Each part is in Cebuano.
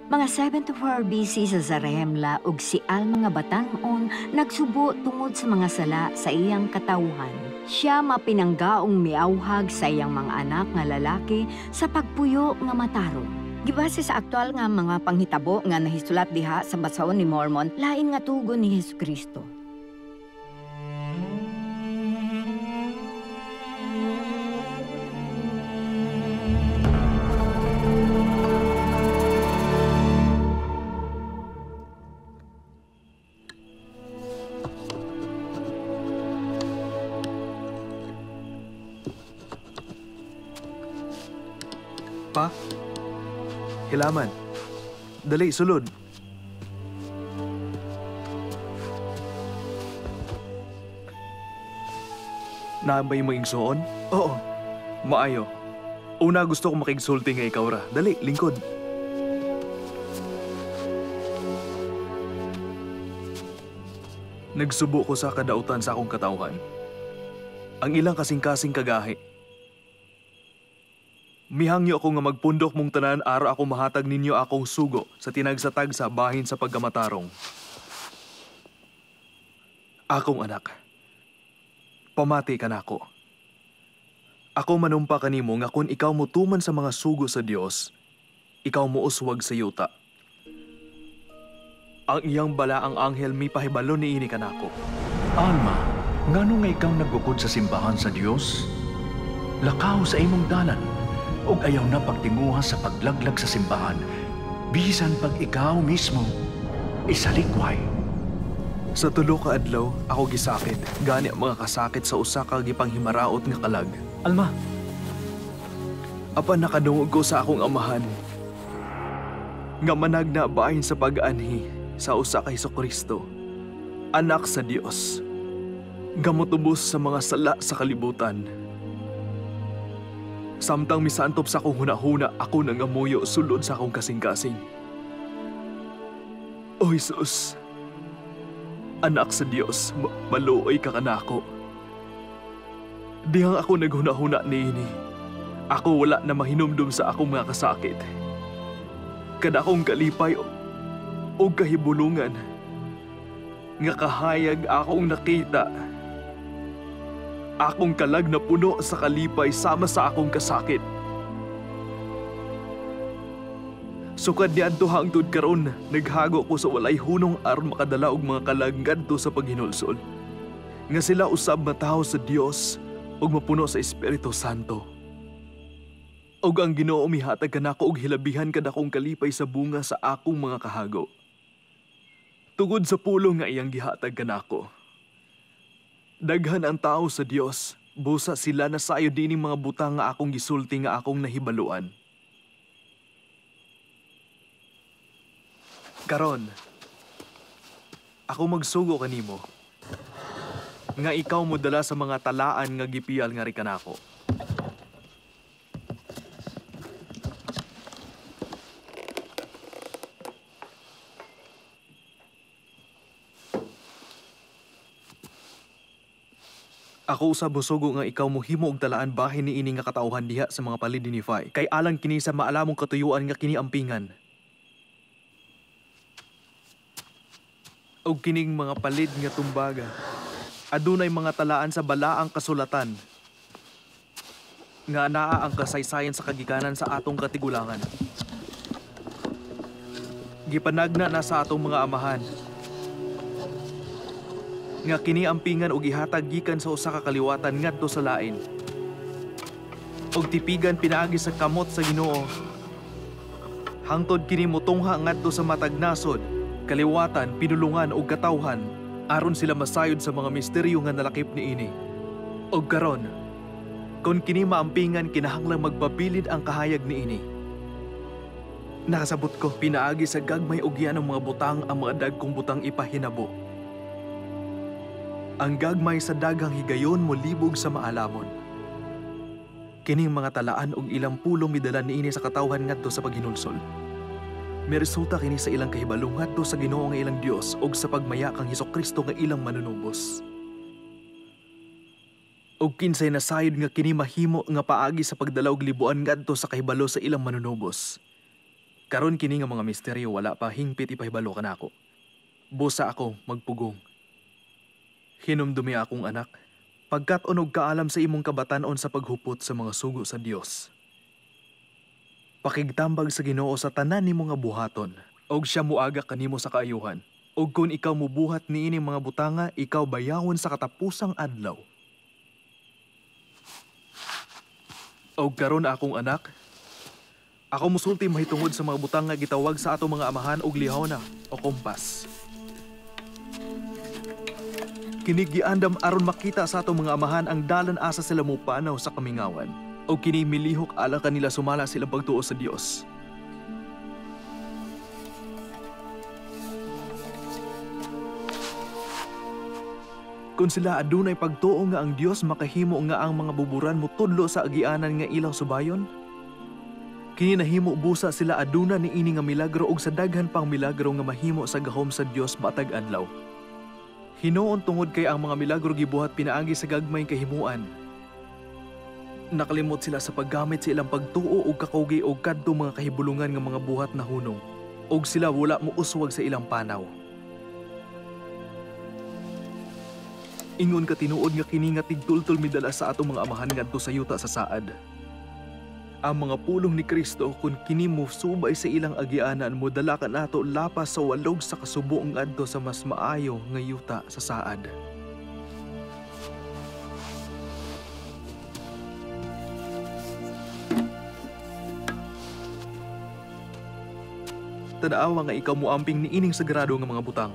Mga 74 BC sa Zarahemla ug si Alma nga batan-on nagsubo tungod sa mga sala sa iyang katawhan. Siya mapinanggaong miawhag sa iyang mga anak nga lalaki sa pagpuyo nga matarong. Gibase sa aktual nga mga panghitabo nga nahisulat diha sa basahon ni Mormon, lain nga tugon ni Hesukristo. Pa? Hilaman. Dali, sulod. Naa ba'y imong igsuon? Oo. Maayo. Una, gusto ko makigsulti nga ikaw ra. Dali, lingkod. Nagsubo ko sa kadautan sa akong katawhan. Ang ilang kasing-kasing kagahi. Mihangyo ako nga magpundok mong tanan ara ako mahatag ninyo akong sugo sa tinagsatag sa bahin sa pagkamatarong. Akong anak, pamati ka nako. Ako manumpa kanimo nga kun ikaw motuman sa mga sugo sa Dios, ikaw mouswag sa yuta. Ang iyang balaang anghel mipahibalo niini kanako. Alma, ngano nga ikaw nagbukod sa simbahan sa Dios? Lakaw sa imong dalan ug ayaw na pagtinguha sa paglaglag sa simbahan, bisan pag ikaw mismo isalikway. Sa tulo ka adlaw, ako gisakit, gani ang mga kasakit sa usa ka gipanghimaraot nga kalag. Alma! Apan nakadungog ko sa akong amahan, nga managna bahin sa pag-anhi sa usa ka Hesukristo, anak sa Dios, nga motubos sa mga sala sa kalibutan. Samtang misantop sa akong hunahuna, ako nangamuyo sulod sa akong kasing-kasing. O Jesus, anak sa Dios, maluoy ka kanako. Dihang ako naghunahuna niini. Ako wala na mahinumdum sa akong mga kasakit. Kada akong kalipay o kahibulungan, nga kahayag akong nakita. Akong kalag na puno sa kalipay sama sa akong kasakit. Sukad niadto hangtod karon, naghago ko sa walay hunong aron makadala og mga kalag ngadto sa paghinulsol. Nga sila usab matawo sa Dios ug mapuno sa Espiritu Santo. Ug ang Ginoo mihatag kanako og hilabihan kadakong kalipay sa bunga sa akong mga kahago. Tugod sa pulong nga iyang gihatag kanako. Daghan ang tao sa Dios, busa sila na sayo dining mga butang nga akong gisulti nga akong nahibaluan. Karon, ako magsugo kanimo, nga ikaw modala sa mga talaan nga gipiyal nga rikanako. Ako usab mosugo nga ikaw mohimo og talaan bahin niini nga katawhan diha sa mga palid ni Nephi. Kay alang kini sa maalamong katuyuan nga kini ampingan. Og kining mga palid nga tumbaga, adunay mga talaan sa balaang kasulatan nga anaa ang kasaysayan sa kagikanan sa atong katigulangan. Gipanagna na sa atong mga amahan nga kini ampingan og ihatag gikan sa usa ka kaliwatan ngadto sa lain. Og tipigan pinaagi sa kamot sa Ginoo. Hangtod kini motungha ngadto sa matag nasod, kaliwatan, pinulungan og katawhan aron sila masayod sa mga misteryo nga nalakip niini. Og karon, kon kini maampingan kinahanglang magpabilid ang kahayag niini. Nakasabot ko pinaagi sa gagmay og yan ang mga butang ang mga dagkong butang ipahinabo. Ang gagmay sa daghang higayon molibog sa maalamon. Kining mga talaan og ilang pulong midala niini sa katawhan ngadto sa paghinulsol. Miresulta kini sa ilang kahibalo ngadto sa Ginoo nga ilang Dios og sa pagmaya kang Hesukristo nga ilang manunubos. Og kinsay nasayod nga kini mahimo nga paagi sa pagdala og libuan ngadto sa kahibalo sa ilang manunubos. Karon kini nga mga misteryo wala pa hingpit ipahibalo kanako. Busa ako magpugong. Hinumdumi akong anak, pagkat unog kaalam sa imong kabatan-on sa paghupot sa mga sugo sa Dios. Pakigtambag sa Ginoo sa tanan nimo nga buhaton, og siya muaga kanimo sa kaayuhan. Og kun ikaw mubuhat niining mga butanga, ikaw bayawon sa katapusang adlaw. Og karon akong anak, ako musulti mahitungod sa mga butang nga gitawag sa ato mga amahan og lihona o kompas. Kini giandam aron makita sa ato mga amahan ang dalan asa sila mopanaw sa kamingawan. O kini milihok alang kanila sumala silang pagtuo sa Dios. Kung sila adunay pagtuo nga ang Dios makahimo nga ang mga buburan motudlo sa agianan nga ilang subayon, kini nahimo busa sila aduna niini nga milagro og sa daghan pang milagro nga mahimo sa gahom sa Dios matag adlaw. Hinuon tungod kay ang mga milagro gibuhat pinaagi sa gagmay kahimuan. Nakalimot sila sa paggamit sa ilang pagtuo og kakugi og kadto mga kahibulungan nga mga buhat na hunong, og sila wala mouswag sa ilang panaw. Ingon ka tinuod nga kini nga tigtultol midala sa atong mga amahan ngadto sa yuta sa saad. Ang mga pulong ni Kristo kun kini mo subay sa ilang agianan modala kanato lapas sa walog sa kasubo ngadto sa mas maayo nga yuta sa saad. Tan-awa nga ikaw moamping niining sagrado nga mga butang.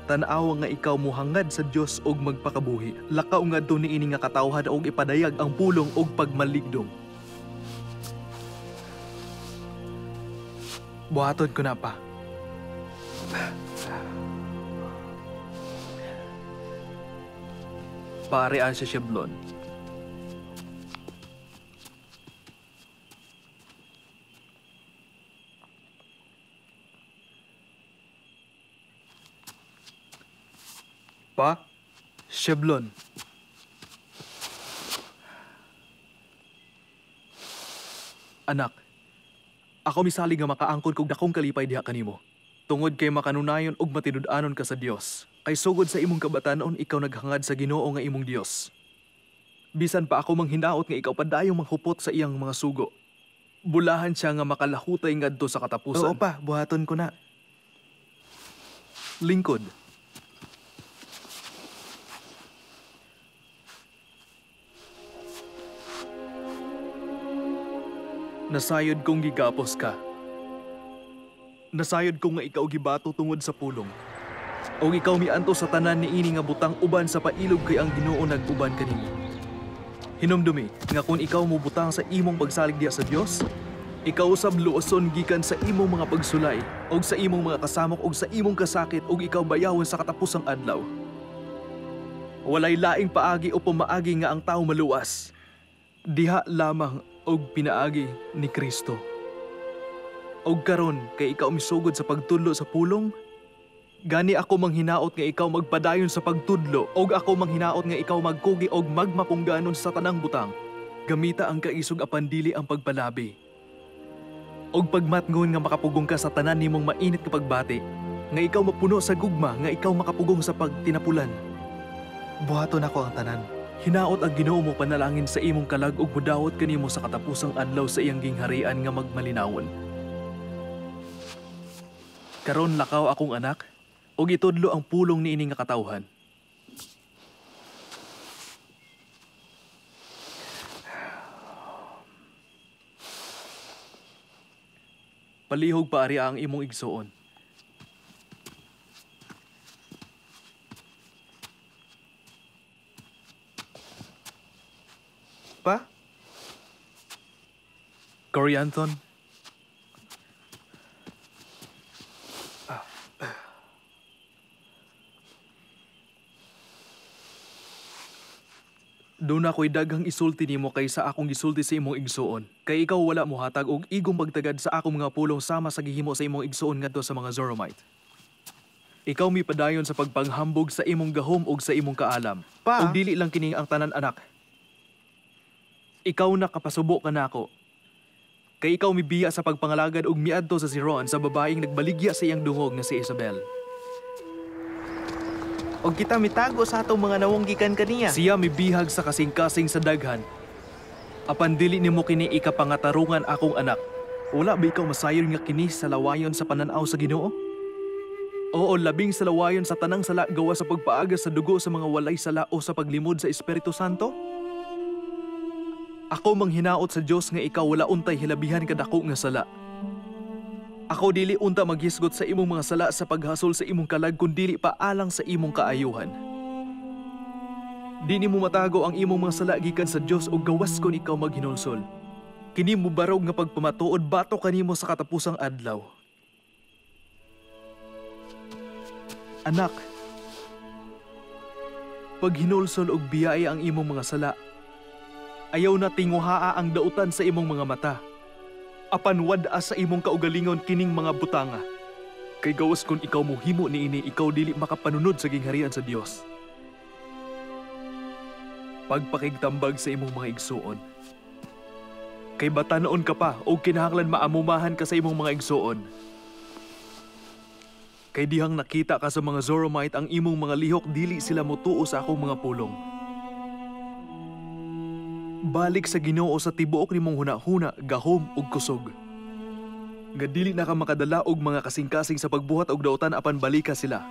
Tan-awa nga ikaw mohangad sa Dios og magpakabuhi. Lakaw ngadto niini nga katawhan og ipadayag ang pulong og pagmaligdong. Buhaton ko na pa. Parean siya Sheblon. Pa, Sheblon. Anak, ako misalig nga makaangkon kog dakong kalipay diha kanimo. Tungod kay makanunayon og matinud-anon ka sa Dios. Kay sugod sa imong kabatanon ikaw naghangad sa Ginoo nga imong Dios. Bisan pa ako manghinaot nga ikaw padayong manghupot sa iyang mga sugo. Bulahan siya nga makalahutay ngadto sa katapusan. Oo pa, buhaton ko na. Lingkod. Nasayod kong gigapos ka. Nasayod kong nga ikaw gibato tungod sa pulong. O ikaw mianto sa tanan niini nga butang uban sa pailog kay ang Ginoo nag-uban kanimo. Hinumdumi nga kung ikaw mobutang sa imong pagsalig diha sa Dios, ikaw usab luoson gikan sa imong mga pagsulay og sa imong mga kasamok og sa imong kasakit og ikaw bayawon sa katapusang adlaw. Walay laing paagi o pamaagi nga ang tao maluwas. Diha lamang og pinaagi ni Kristo. Og karon kay ikaw misugod sa pagtudlo sa pulong, gani ako manghinaot nga ikaw magpadayon sa pagtudlo, og ako manghinaot nga ikaw magkugi og magmapungganon sa tanang butang. Gamita ang kaisog apan dili ang pagpalabi. Og pagmatngon nga makapugong ka sa tanan nimong mainit nga pagbati, nga ikaw mapuno sa gugma, nga ikaw makapugong sa pagtinapulan. Buhaton ako ang tanan. Hinaot ang Ginoo mo panalangin sa imong kalag ug mudawat kanimo sa katapusang adlaw sa iyang gingharian nga magmalinawon. Karon lakaw akong anak, ug itudlo ang pulong niini nga katawhan. Palihog paari ang imong igsuon. Pa? Corianton? Doon ako'y daghang isulti nimo kaysa akong gisulti sa imong igsuon. Kay ikaw wala mohatag og igong pagtagad sa akong mga pulong sama sa gihimo sa imong igsuon ngadto sa mga Zoromite. Ikaw mipadayon sa pagpanghambog sa imong gahom og sa imong kaalam. Pa? Og dili lang kini ang tanan, anak. Ikaw nakapasubo ka nako. Kay ikaw mibiya sa pagpangalagad og miadto sa Siron sa babaeng nagbaligya sa iyang dungog nga si Isabel. Og kita mitago sa atong mga nawong gikan kaniya. Siya mibihag sa kasing-kasing sa daghan. Apan dili nimo kini ikapangatarungan akong anak. Wala ba ikaw masayon nga kini sa lawayon sa pananaw sa Ginoo? Oo, labing sa lawayon sa tanang sala gawa sa pagpaagas sa dugo sa mga walay sala o sa paglimod sa Espiritu Santo? Ako manghinaot sa Dios nga ikaw wala untay hilabihan kadako nga sala. Ako dili unta maghisgot sa imong mga sala sa paghasol sa imong kalag kun dili pa alang sa imong kaayuhan. Di nimo matago ang imong mga sala gikan sa Dios og gawas kon ikaw maghinulsol. Kini mobarog nga pagpamatuod bato kanimo sa katapusang adlaw. Anak, paghinulsol og biyaya ang imong mga sala, ayaw na tinguhaa ang dautan sa imong mga mata. Apan wad-a sa imong kaugalingon kining mga butanga. Kay gawas kon ikaw mohimo niini, ikaw dili makapanunod sa gingharian sa Dios. Pagpakigtambag sa imong mga igsuon. Kay batanon ka pa og kinahanglan maamumahan ka sa imong mga igsuon. Kay dihang nakita ka sa mga Zoromite ang imong mga lihok, dili sila motuo sa akong mga pulong. Balik sa Ginoo sa tibuok nimong hunahuna, gahom ug kusog. Nga dili na ka makadala og mga kasing-kasing sa pagbuhat og dautan apan balika sila.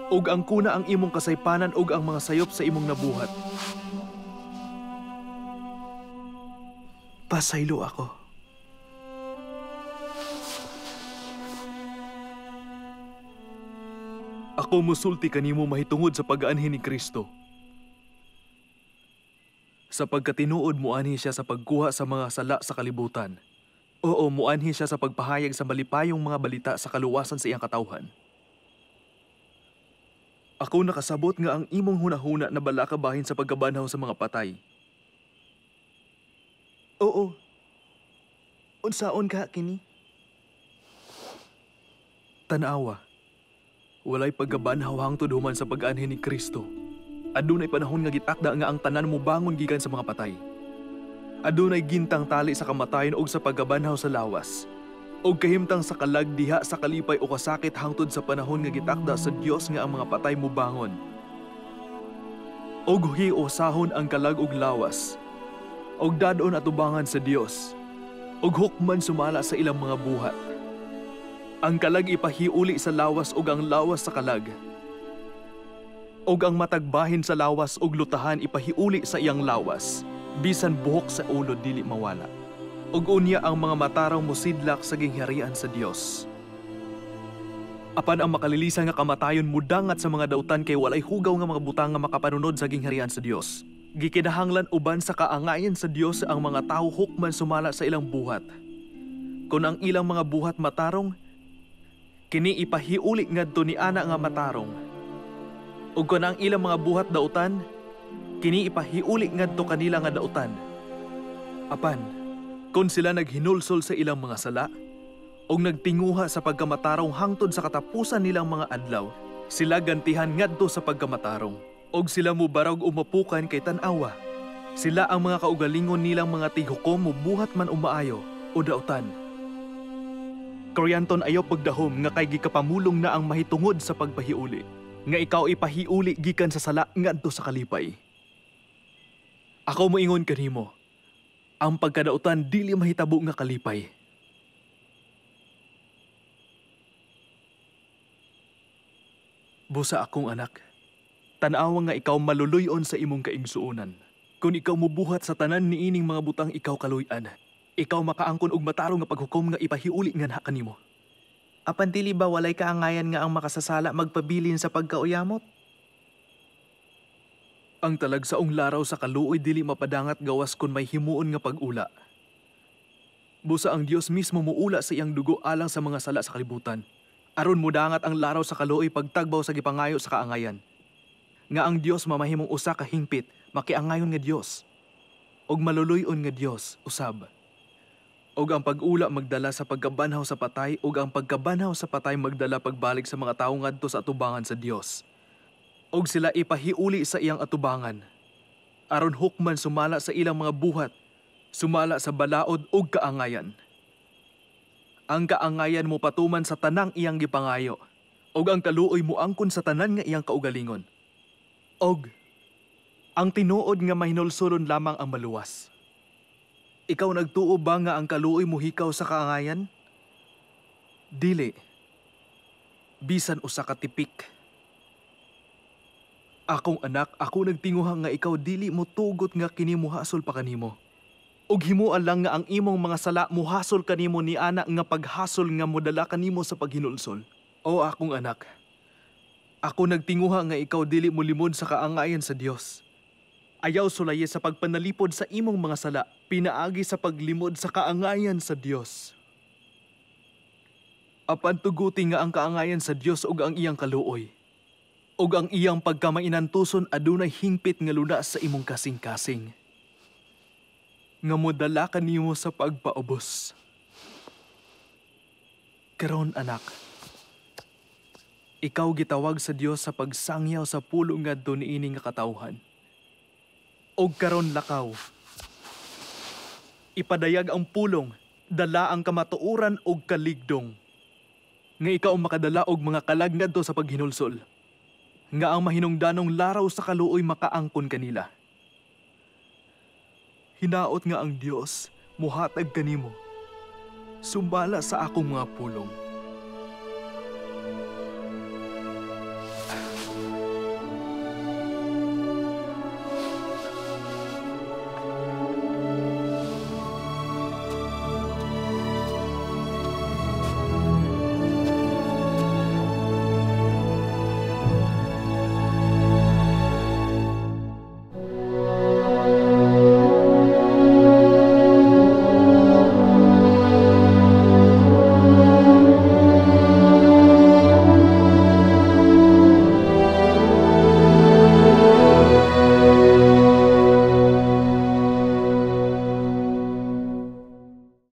Ug ang kuna ang imong kasaypanan ug ang mga sayop sa imong nabuhat. Pasaylo ako. Ako musulti kanimo mahitungod sa pag-aanhi ni Kristo. Sa pagkatinuod muanhi siya sa pagkuha sa mga sala sa kalibutan. Oo, muanhi siya sa pagpahayag sa malipayong mga balita sa kaluwasan sa iyang katawhan. Ako nakasabot nga ang imong hunahuna na balaka bahin sa pagkabanhaw sa mga patay. Oo. Unsaon ka kini? Tanawa. Walay pagkabanhaw hangtod human sa pag-anhi ni Kristo. Adunay panahon nga gitakda nga ang tanan mobangon gikan sa mga patay. Adunay gintang tali sa kamatayon og sa pagkabanhaw sa lawas. Og kahimtang sa kalag diha sa kalipay o kasakit hangtod sa panahon nga gitakda sa Dios nga ang mga patay mobangon. Og hiusahon ang kalag og lawas. Og dadon atubangan sa Dios. Og hukman sumala sa ilang mga buhat. Ang kalag ipahiuli sa lawas og ang lawas sa kalag. Og ang matagbahin sa lawas og lutahan ipahiuli sa iyang lawas, bisan buhok sa ulo dili mawala. Og unya ang mga matarong mosidlak sa gingharian sa Dios. Apan ang makalilisan nga kamatayon mudangat sa mga dautan kay walay hugaw nga mga butang nga makapanunod sa gingharian sa Dios. Gikinahanglan uban sa kaangayan sa Dios ang mga tawo hukman sumala sa ilang buhat. Kon ang ilang mga buhat matarong, kini ipahiuli ngadto ni ana nga matarong. Ug kon ang ilang mga buhat dautan, kini ipahiuli ngadto kanila nga dautan. Apan, kon sila naghinulsol sa ilang mga sala ug nagtinguha sa pagkamatarong hangtod sa katapusan nilang mga adlaw, sila gantihan ngadto sa pagkamatarong. Og sila mobarog o mapukan kay tan-awa. Sila ang mga kaugalingon nilang mga tighukom mobuhat man umaayo o dautan. Corianton, ayaw pagdahom nga kay gikapamulong na ang mahitungod sa pagpahiuli, nga ikaw ipahiuli gikan sa sala ngadto sa kalipay. Ako moingon kanimo, ang pagkadautan dili mahitabo nga kalipay. Busa akong anak, tan-awa nga ikaw maluluyon sa imong kaigsuonan. Kung ikaw mobuhat sa tanan niining mga butang ikaw kaluy-an, ikaw makaangkon og matarong nga paghukom nga ipahiuli nga na kanimo. Apan dili ba walay kaangayan nga ang makasasala magpabilin sa pagkauyamot? Ang talagsaong laraw sa kaluoy dili mapadangat gawas kun may himuon nga pag-ula. Busa ang Dios mismo muula sa iyang dugo alang sa mga sala sa kalibutan. Aron mudangat ang laraw sa kaluoy pagtagbaw sa gipangayo sa kaangayan. Nga ang Dios mamahimong usa ka hingpit, makiangayon nga Dios og maluluy-on nga Dios usab. Og ang pag-ula magdala sa pagkabanhaw sa patay, ug ang pagkabanhaw sa patay magdala pagbalik sa mga tawo ngadto sa atubangan sa Dios. Og sila ipahiuli sa iyang atubangan, aron hukman sumala sa ilang mga buhat Sumala sa balaod ug kaangayan. Ang kaangayan mo patuman sa tanang iyang gipangayo, ug ang kaluoy mo angkon sa tanan nga iyang kaugalingon. Og ang tinuod nga mahinulsulon lamang ang maluwas. Ikaw nagtuo ba nga ang kaluoy mohikaw sa kaangayan? Dili. Bisan usa ka tipik. Akong anak, ako nagtinguha nga ikaw dili mo tugot nga kini mohasol pa kanimo. Og himoa lang nga ang imong mga sala mohasol kanimo ni ana nga paghasol nga modala kanimo sa paghinulsol. O akong anak, ako nagtinguha nga ikaw dili mo limod sa kaangayan sa Dios. Ayaw sulaye sa pagpanalipod sa imong mga sala, pinaagi sa paglimod sa kaangayan sa Dios. Apan tuguti nga ang kaangayan sa Dios ug ang iyang kaluoy, ug ang iyang pagkamainantuson adunay hingpit nga luna sa imong kasing-kasing, nga modala kanimo sa pagpaubos. Karon, anak, ikaw gitawag sa Dios sa pagsangyaw sa pulong ngadto niini nga katawhan. Og karon lakaw. Ipadayag ang pulong, dala ang kamatuoran og kaligdong. Nga ikaw ang makadala og mga kalag ngadto sa paghinulsol. Nga ang mahinungdanong laraw sa kaluoy makaangkon kanila. Hinaot nga ang Dios muhatag kanimo. Sumala sa akong mga pulong.